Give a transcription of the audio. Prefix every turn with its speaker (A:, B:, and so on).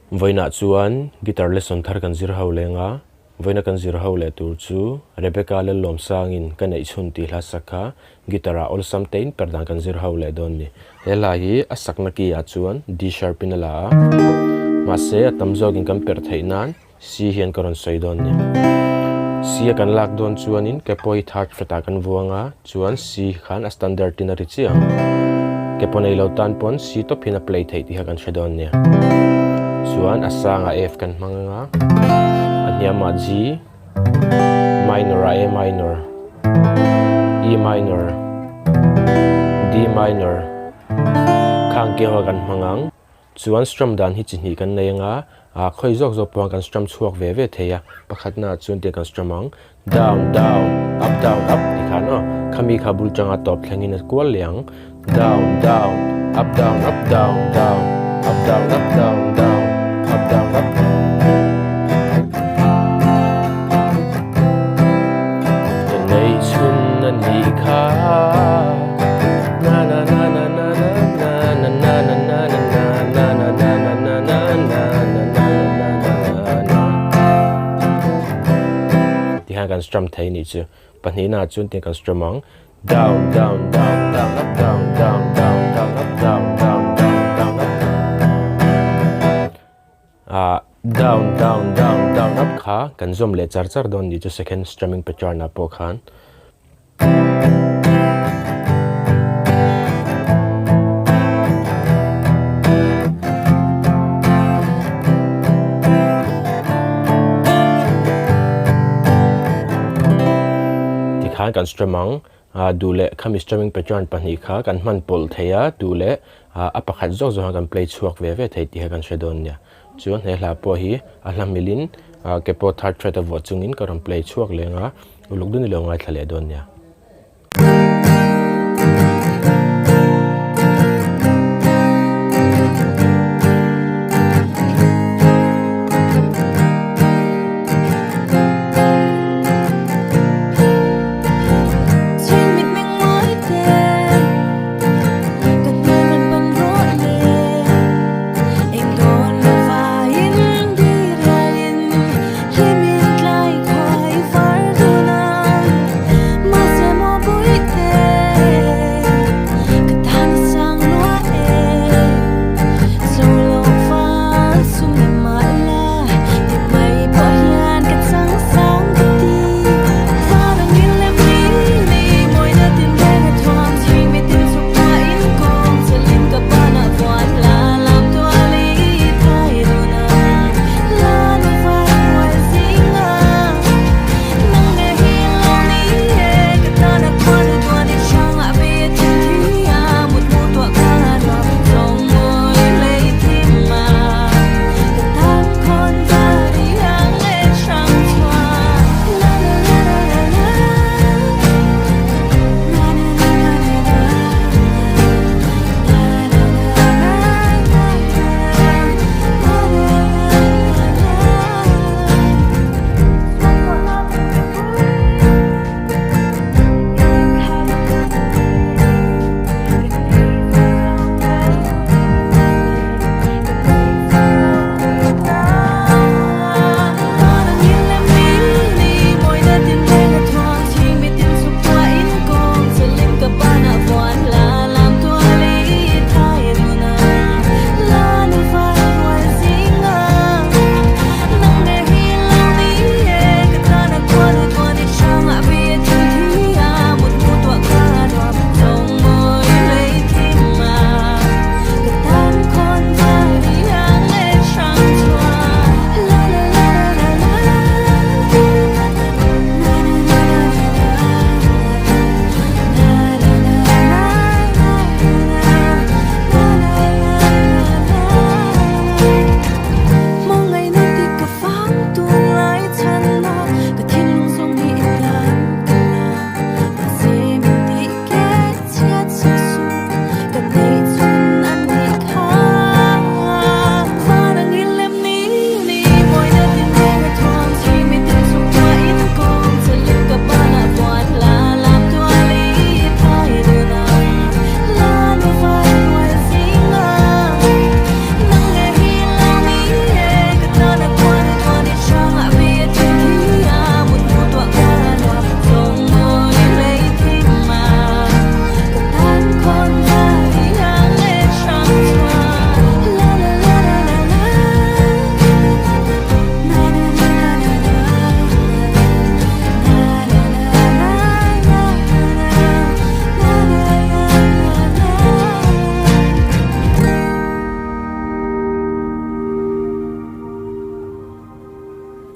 A: Vawiinah chuan guitar lesson thar kan zir ho leng a, vawiina kan zir ho leh tur chu Rebecca Lallawmsangin ka neih chhun tih hla sak kha guitar ah awlsam tein per dan kan zir ho leh dawn ni. He hla hi a sakna key ah chuan D sharp in a la a, mahse a tam zawkin kan perh theih nan C hian ka rawn sawi dawn ni. C a kan lak dawn chuanin ke pawh hi third fret ah kan vuang a, chuan C khan a standard in a ri chiah ang. Ke pawh nei lo tan pawn C tawp hian a play theih tih kha kan hre dawn nia. Chuan a sangah F kan hmang anga, a hniamah G, minor ah A minor, E minor, D minor, khang ke ho kan hmang ang. Chuan strum dan hi chi hnih kan nei anga, ah khawi zawk zawk pawh kan strum chhuak ve ve thei a, pakhatna ah chuan tiang kan strum ang, down down up down up ti khan aw, khami kha bul tanga tawp thlengin a kual leh ang, down down up down up down down up down up down down up down up. Ka nei chhun a nih kha. Tihian kan strum thei nih chu pahnihna ah chuan tiang kan strum ang down down down down up down down down down up down down down down up ah down down down down up kha kan zawm leh char char dawn nih chu second strumming pattern ah pawh khan. Tikhan kan strum ang ah duh leh khami strumming pattern pahnih kha kan hman pawlh thei a duh leh ah a pakhat zawk zawk kan play chhuak ve ve thei tih kha kan hre dawn nia chuan he hla pawh hi a hla milin ah ke pawh third fret a vuah chungin ka rawn play chhuak leng a uluk dun i lo ngaithla leh dawn nia.